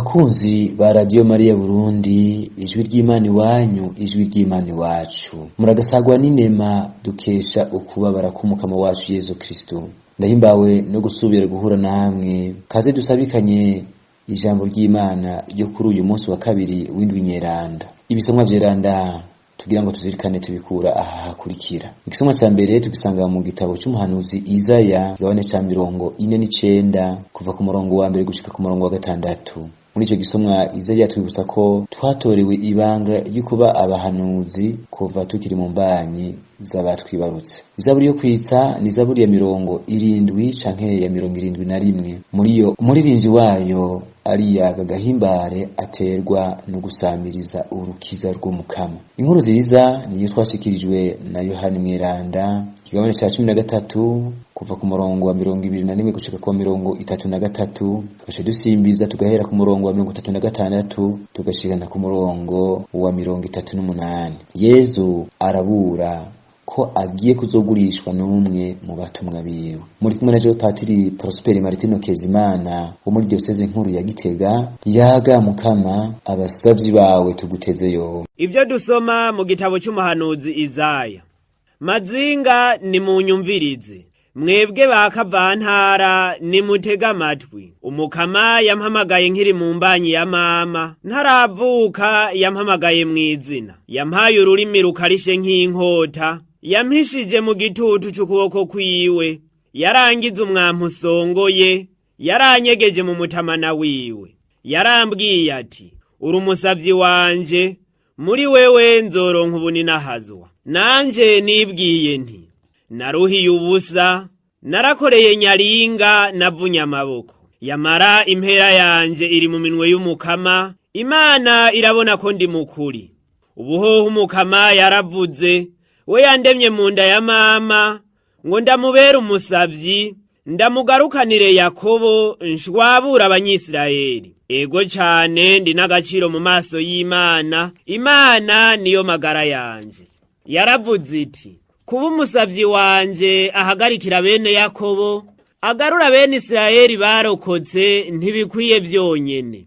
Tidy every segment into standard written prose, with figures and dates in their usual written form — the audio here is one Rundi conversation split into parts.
Abakunzi ba Radiyo Mariya Burundi, ijwi ry'Imana iwanyu, ijwi ry'Imana iwacu, muragasagwa n'inema dukesha ukubabara k'umukama wacu Yezu Kristo. Ndahimbawe no gusubira guhura namwe, kaze dusabikanye ijambo ry'Imana ryo kuri uyu munsi wa kabiri w'indwi nyeranda. Ibisomwa vyeranda tugira ngo tuzirikane tubikura aha hakurikira. Igisomwa ca mbere tugisanga mu gitabo c'umuhanuzi Izaya, igabane ca 49, kuva ku murongo wa mbere gushika ku murongo wa gatandatu. Muri ico gisomwa Izaya twibutsa ko twatorewe ibanga ryo kuba abahanuzi kuva tukiri mu mbanyi z'abatwibarutse. Izaburi yo kwitsa ni izaburi ya 70 canke ya 71. Muri yo umuririmvyi wayo ariyaga gahimbare aterwa no gusamiriza urukiza rw'umukama. Inkuru nziza niyo twashikirijwe na Yohani Mweranda, ikigabane ca 13, kuva ku murongo wa 21 gushika ku wa 33, tugaca dusimbiza tugahera ku murongo wa 36 tugashikana ku murongo wa 38. Yezu arabura ko agiye kuzogurishwa n'umwe mu batumwa biwe. Muri kumwe na jewe Patiri Prosper Martino Kezimana wo muri Diocese nkuru ya Gitega. Yaga Mukama, abasavyi bawe tuguteze yo. Ivyo dusoma mu gitabo c'umuhanuzi Izaya. Mazinga nimunyumvirize, mwebwe ba kavantara nimutege amatwi. Umukama yampamagaye nkiri mu mbanyi ya mama, ntaravuka yampamagaye mw'izina. Yampaye ururimi rukarishe nk'inkota, yampishije mu gitutu c'ukuboko kwiwe. Yarangize umwampi usongoye, yaranyegeje mu mutamana wiwe. Yarambwiye ati: uri umusavyi wanje, muri wewe nzoronka ubuninahazwa. Nanje nibwiye nti: naruhiye ubusa, narakoreye nyaringa, navunye amaboko. Yamara impera yanje iri mu minwe y'Umukama, Imana irabona ko ndi mukuri. Ubuhoho Umukama yaravuze, we yandemye mu nda ya mama, ngo ndamubere umusavyi, ndamugarukanire Yakobo, nshwabura Abanyisirayeli. Ego cane ndi n'agaciro mu maso y'Imana, Imana niyo magara yanje. Yaravuze iti: kuba umusavyi wanje ahagarikira bene Yakobo, agarura bene Isirayeli barokotse, ntibikwiye vyonyene.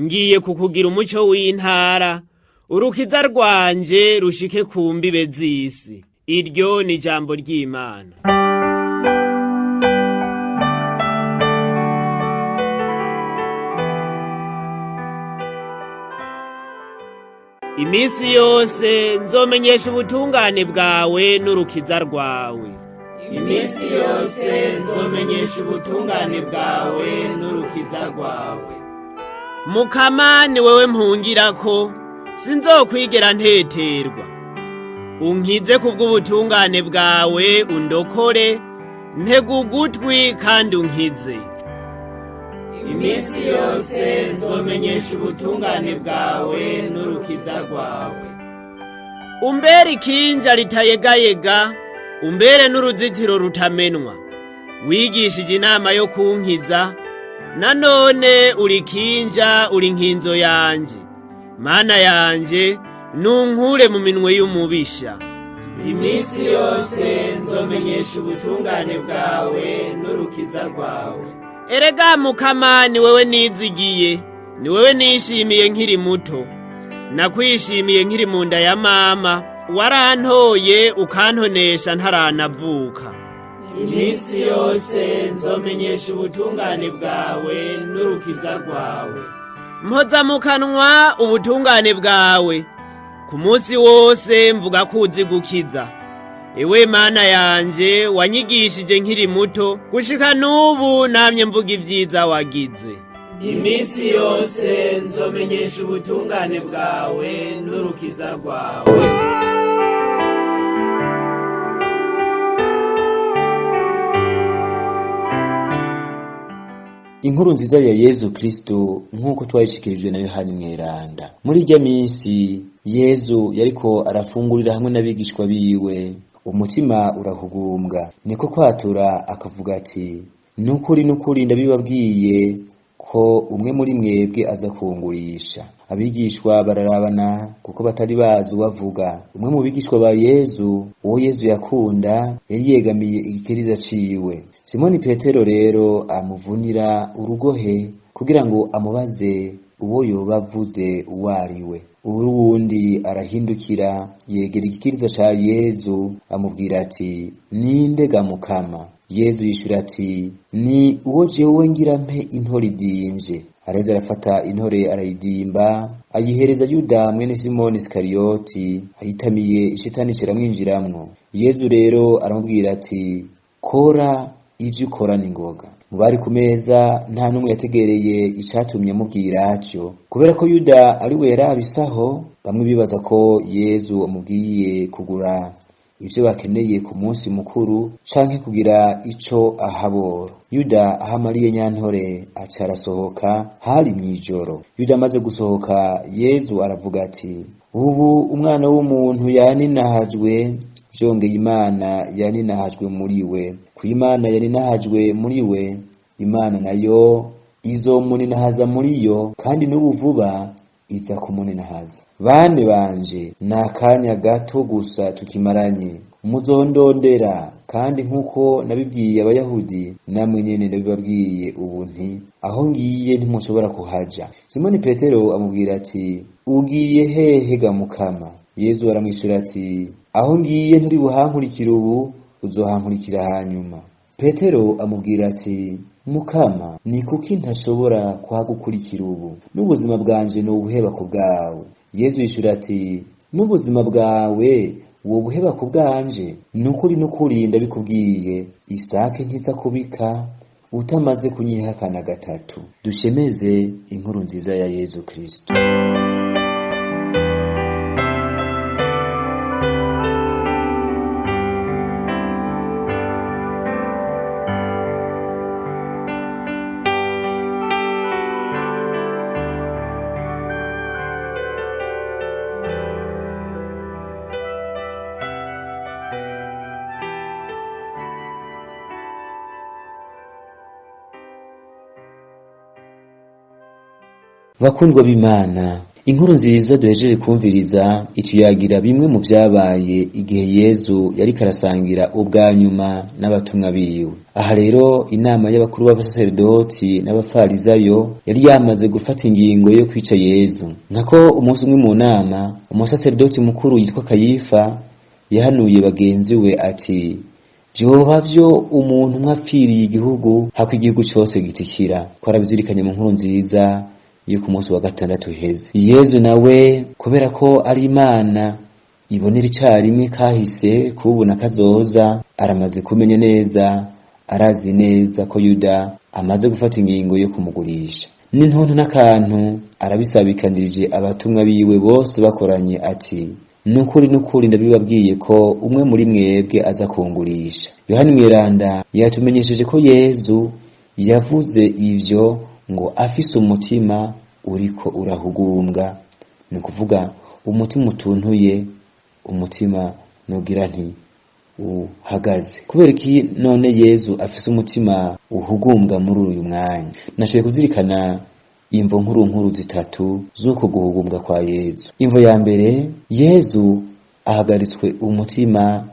Ngiye kukugira umuco w'intara, urukiza rwanje rushike ku mbibe z'isi. Iryo ni ijambo ry'Imana. Iminsi yose nzomenyesha ubutungane bwawe n'urukiza rwawe. Iminsi yose nzomenyesha ubutungane bwawe n'urukiza rwawe. Mukama ni wewe mpungirako, sinzokwigera nteterwa. Unkize kubw'ubutungane bwawe, undokore, ntega ugutwi kandi unkize. Iminsi yose nzomenyesha ubutungane bwawe n'urukiza rwawe. Umbere ikinja ritayegayega, umbere n'uruzitiro rutamenwa. Wigishije inama yo kunkiza, nanone uri kinja, uri nkinzo yanje. Mana yanje, nunkure mu minwe y'umubisha. Iminsi yose nzomenyesha ubutungane bwawe n'urukiza rwawe. Erega Mukama ni wewe nizigiye, ni wewe nishimiye nkiri muto. Nakwishimiye nkiri mu nda ya mama, warantoye ukantonesha ntaranavuka. Iminsi yose nzomenyesha ubutungane bwawe n'urukiza rwawe. Mpoza mu kanwa ubutungane bwawe, ku munsi wose mvuga ko uzi gukiza. Ewe Mana yanje, wanyigishije nkiri muto, gushika n'ubu namye mvuga ivyiza wagize. Iminsi yose nzomenyesha ubutungane bwawe n'urukiza rwawe. Inkuru nziza ya Yezu Kristo nk'uko twayishikirijwe na Yohani Mweranda. Muri irya minsi Yezu yariko arafungurira hamwe n'abigishwa biwe, umutima urahugumbwa, niko kwatura akavuga ati: nukuri nukuri ndabibabwiye ko umwe muri mwebwe aza kungurisha. Abigishwa bararabana kuko batari bazi uwavuga. Umwe mu bigishwa ba Yezu, uwo Yezu yakunda, yari yegamiye igikiriza ciwe. Simoni Petero rero amuvunira urugohe kugira ngo amubaze uwo yoba avuze uwo ari we. Uwundi arahindukira yegera igikiriza ca Yezu amubwira ati: "Ninde ga Mukama?" Yezu yishura ati: "Ni uwo jewe ngira mpe intore idimvye." Araheza arafata intore arayidimba, ayihereza Yuda mwene Simoni Isikariyoti, ayitamiye ishetani kiramwinjiramwo. Yezu rero aramubwira ati: "Kora ivyo ukora ningoga." Mu bari ku meza nta n'umwe yategereye icatumye amubwira atyo. Kubera ko Yuda ari we yarabisaho, bamwe bibaza ko Yezu amubwiye kugura ivyo bakeneye ku munsi mukuru canke kugira ico ahabora. Yuda ahamariye nyantore aca arasohoka, hari mw'ijoro. Yuda amaze gusohoka, Yezu aravuga ati: "Ubu umwana w'umuntu yaninahajwe, vyongeye Imana yaninahajwe muri we. Ku Imana yaninahajwe muri we, Imana nayo izomuninahaza muri yo, kandi n'ubu vuba iza kumuninahaza. Bane banje, ni akanya gato gusa tukimaranye, muzondondera, kandi nk'uko nabibwiye Abayahudi, namwe nyene ndabibabwiye ubu nti: aho ngiye ntimushobora kuhaja." Simoni Petero amubwira ati: "Ugiye hehe ga Mukama?" Yezu aramwishura ati: "Aho ngiye nturi buhankurikire ubu, uzohankurikira hanyuma." Petero amubwira ati: "Mukama, ni kuki ntashobora kuhagukurikira ubu? N'ubuzima bwanje nobuheba ku bwawe." Yezu yishura ati: "N'ubuzima bwawe wobuheba ku bwanje? Nukuri nukuri ndabikubwiye, isake ntiza kubika utamaze kunyihakana gatatu." Dushemeze inkuru nziza ya Yezu Kristo. Bakundwa b'Imana, inkuru nziza duhejeje kumviriza ituyagira bimwe mu vyabaye igihe Yezu yariko arasangira ubwa nyuma n'abatumwa biwe. Aha rero inama y'abakuru b'abasaserdoti n'abafarizayo yari yamaze gufata ingingo yo kwica Yezu. Nkako umunsi umwe mu nama, umusaserdoti mukuru yitwa Kayifa yahanuye bagenzi we ati: "Vyoba vyo umuntu umwe apfiriye igihugu, hako igihugu cose gitikira." Twarabizirikanye mu nkuru nziza yo ku munsi wa gatandatu uheze. Yezu nawe kubera ko ari Imana ibonera icarimwe kahise kubu na kazoza, aramaze kumenya neza, arazi neza ko Yuda amaze gufata ingingo yo kumugurisha. N'intuntu n'akantu arabisabikanirije abatumwa biwe bose bakoranye ati: "Nukuri nukuri ndabibabwiye ko umwe muri mwebwe aza kungurisha." Yohani Mweranda yatumenyesheje ko Yezu yavuze ivyo ngo afise umutima uriko urahugumbwa, ni ukuvuga umutima utuntuye, umutima nugira nti uhagaze. Kubera iki none Yezu afise umutima uhugumbwa muri uyu mwanya? Nashoboye kuzirikana imvo nkuru nkuru zitatu z'uko guhugumbwa kwa Yezu. Imvo ya mbere, Yezu ahagaritswe umutima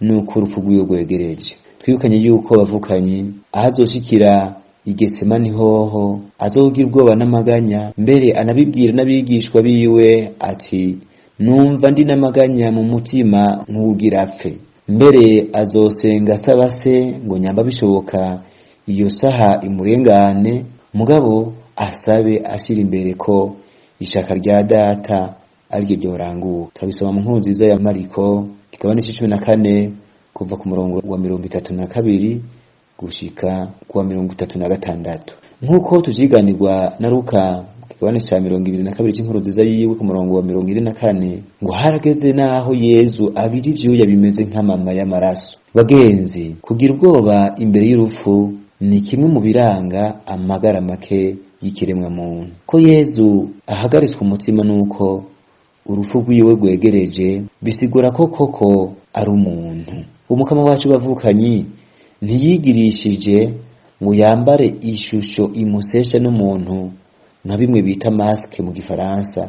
nuko urupfu rwiwe rwegereje. Twibukanye yuko bavukanyi ahazoshikira Igesemani hoho azogira ubwoba n'amaganya, mbere anabibwira n'abigishwa biwe ati: "Numva ndi n'amaganya mu mutima nk'uwugira apfe." Mbere azosenga asaba se ngo nyamba bishoboka iyo saha imurengane, mugabo asabe ashira imbere ko ishaka rya Data ariryo ryoranguka. Turabisoma mu nkuru nziza ya Mariko kigabane c'icumi na kane kuva ku murongo wa 32 gushika kuwa 36. Nk'uko tuvyiganirwa na Luka kigabane ca 22 c'inkuru nziza yiwe ku murongo wa 44, ngo harageze naho Yezu abira ivyuya bimeze nk'amama y'amaraso. Bagenzi, kugira ubwoba imbere y'urupfu ni kimwe mu biranga amagara make y'ikiremwa muntu. Ko Yezu ahagaritswe umutima nuko urupfu rwiwe rwegereje, bisigura ko koko ari umuntu. Umukama wacu bavukanyi ntiyigirishije ngo yambare ishusho imusesha n'umuntu nka bimwe bita masque mu gifaransa,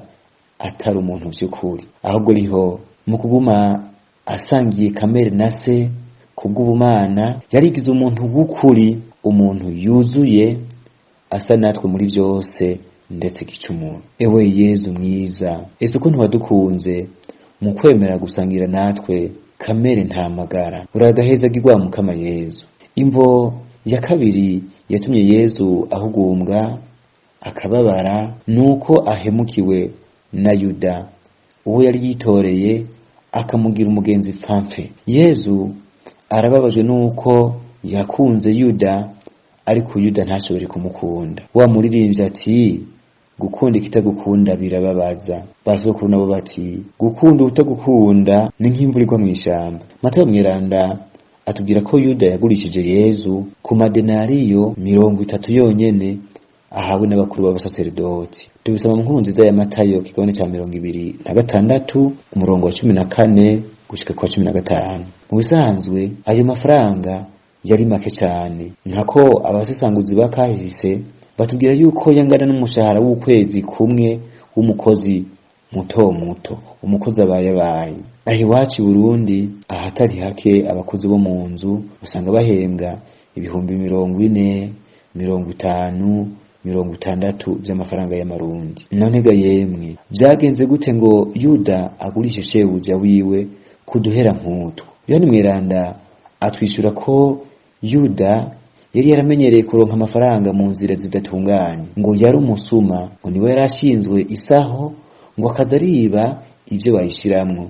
atari umuntu vy'ukuri, ahubwo riho mu kuguma asangiye kamere na se kubw'ubumana, yarigize umuntu w'ukuri, umuntu yuzuye asa natwe muri vyose, ndetse igicumuro. Ewe Yezu mwiza, ese ukuntu wadukunze mu kwemera gusangira natwe kamere nta magara, uragahezagirwa Mukama Yezu. Imvo ya kabiri yatumye Yezu ahugumbwa akababara nuko ahemukiwe na Yuda, uwo yari yitoreye akamugira umugenzi pfamfe. Yezu arababajwe nuko yakunze Yuda, ariko Yuda ntashobore kumukunda. Wa muririmbyi ati: gukunda ikitagukunda birababaza. Basokuru nabo bati: gukunda utagukunda ni nk'imvura igwa mw'ishamba. Matayo mweranda atubwira ko Yuda yagurishije Yezu ku madenariyo 30 yonyene ahawe n'abakuru b'abasaseredoti. Tubisoma mu nkuru nziza ya Matayo kigabane ca 26 umurongo wa 14 gushika kwa 15. Mu bisanzwe ayo mafaranga yari make cane, nkako abasesanguzi bakahise batubwira yuko yangana n'umushahara w'ukwezi kumwe w'umukozi muto muto, umukozi abayabaye. Aho iwacu i Burundi ahatari hake abakozi bo mu nzu usanga bahembwa ibihumbi 40, 50, 60 vy'amafaranga y'amarundi. None ga yemwe, vyagenze gute ngo Yuda agurishe shebuja wiwe kuduhera nk'utwo? Yohani Mweranda atwishura ko Yuda yari yaramenyereye kuronka amafaranga mu nzira zidatunganye, ngo yari umusuma, ngo niwe yari ashinzwe isaho, ngo akaza ariba ivyo bayishiramwo.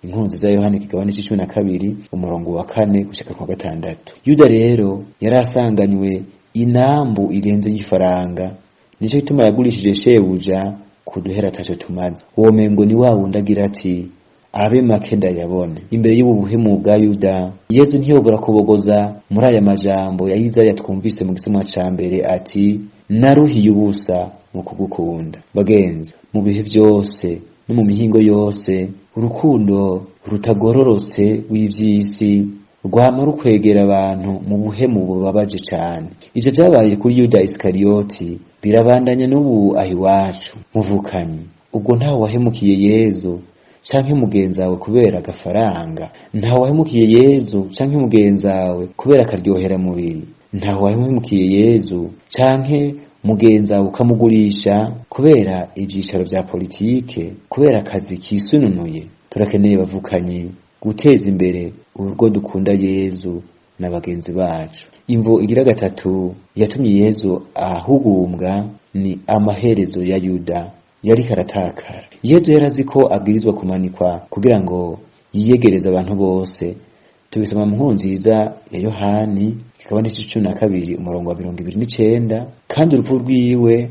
Inkuru nziza ya Yohani kigabane c'12 umurongo wa 4 gushika kwa 6. Yuda rero yari asanganywe inambu irenze y'ifaranga, nico gituma yagurishije shebuja kuduhera ataco tumaze. Womengo ni wa wundi agira ati: abe make ndayabone. Imbere y'ubu buhemu bwa Yuda, Yezu ntiyobora kubogoza muri aya majambo ya Yizaya twumvise mu gisomwa ca mbere ati: naruhiye ubusa mu kugukunda. Bagenzi, mu bihe vyose no mu mihingo yose, urukundo rutagororotse rw'ivy'isi rwama rukwegera abantu mu buhemu bubabaje cane. Ivyo vyabaye kuri Yuda Isikariyoti birabandanya n'ubu aho iwacu. Muvukanyi, ubwo ntawe wahemukiye Yezu canke mugenzawe kubera agafaranga, ntawe wahemukiye Yezu canke mugenzawe kubera akaryohera mubiri, ntawe wahemukiye Yezu canke mugenzawe ukamugurisha kubera ivyicaro vya politike, kubera akazi kisununuye. Turakeneye bavukanyi guteza imbere urwo dukunda Yezu na bagenzi bacu. Imvo igira gatatu yatumye Yezu ahugumbwa ni amaherezo ya Yuda yariko aratakara. Yezu yarazi ko abwirizwa kumanikwa kugira ngo yiyegereze abantu bose. Tubisoma mu nkuru nziza ya Yohani kigabane c'12 umurongo wa 29, kandi urupfu rwiwe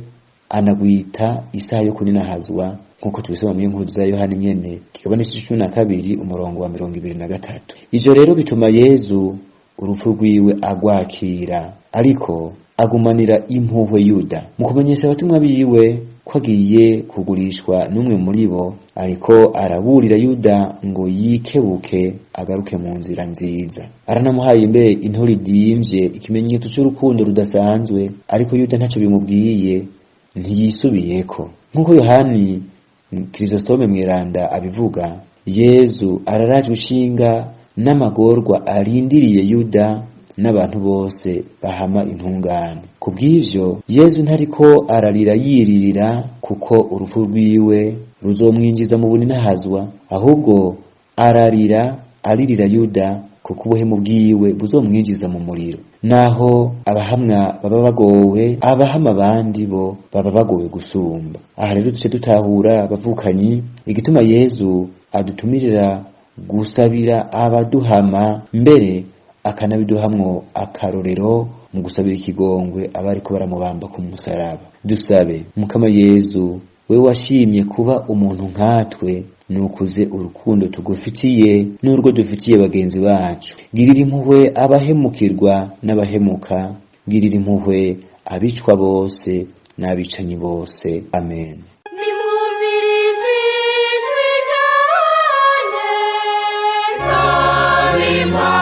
anagwita isaha yo kuninahazwa, nkuko tubisoma mu nkuru nziza ya Yohani nyene kigabane c'12 umurongo wa 23. Ivyo rero bituma Yezu urupfu rwiwe agwakira, ariko agumanira impuhwe Yuda mu kumenyesha abatumwa biwe ko agiye kugurishwa n'umwe muri bo. Ariko araburira Yuda ngo yikebuke agaruke mu nzira nziza. Aranamuhaye imbere intori idimvye, ikimenyetso c'urukundo rudasanzwe, ariko Yuda ntaco bimubwiye, ntiyisubiyeko. Nk'uko Yohani Krisostome Mweranda abivuga, Yezu ararajwe ishinga n'amagorwa arindiriye Yuda n'abantu bose bahama intungane. Kubw'ivyo Yezu ntariko ararira yiririra kuko urupfu rwiwe ruzomwinjiza mu buninahazwa, ahubwo ararira aririra Yuda kuko ubuhemu bwiwe buzomwinjiza mu muriro. Naho abahamwa baba bagowe, abahama abandi bo baba bagowe gusumba. Aha rero duce dutahura abavukanyi igituma Yezu adutumirira gusabira abaduhama, mbere akanabiduhamwo akarorero mu gusabira ikigongwe abariko baramubamba ku musaraba. Dusabe: Mukama Yezu, we washimye kuba umuntu nkatwe, nukuze urukundo tugufitiye n'urwo dufitiye bagenzi bacu. Girira impuhwe abahemukirwa n'abahemuka, girira impuhwe abicwa bose n'abicanyi bose. Amen. Nimwumvirize ijwi ryanje, nzaba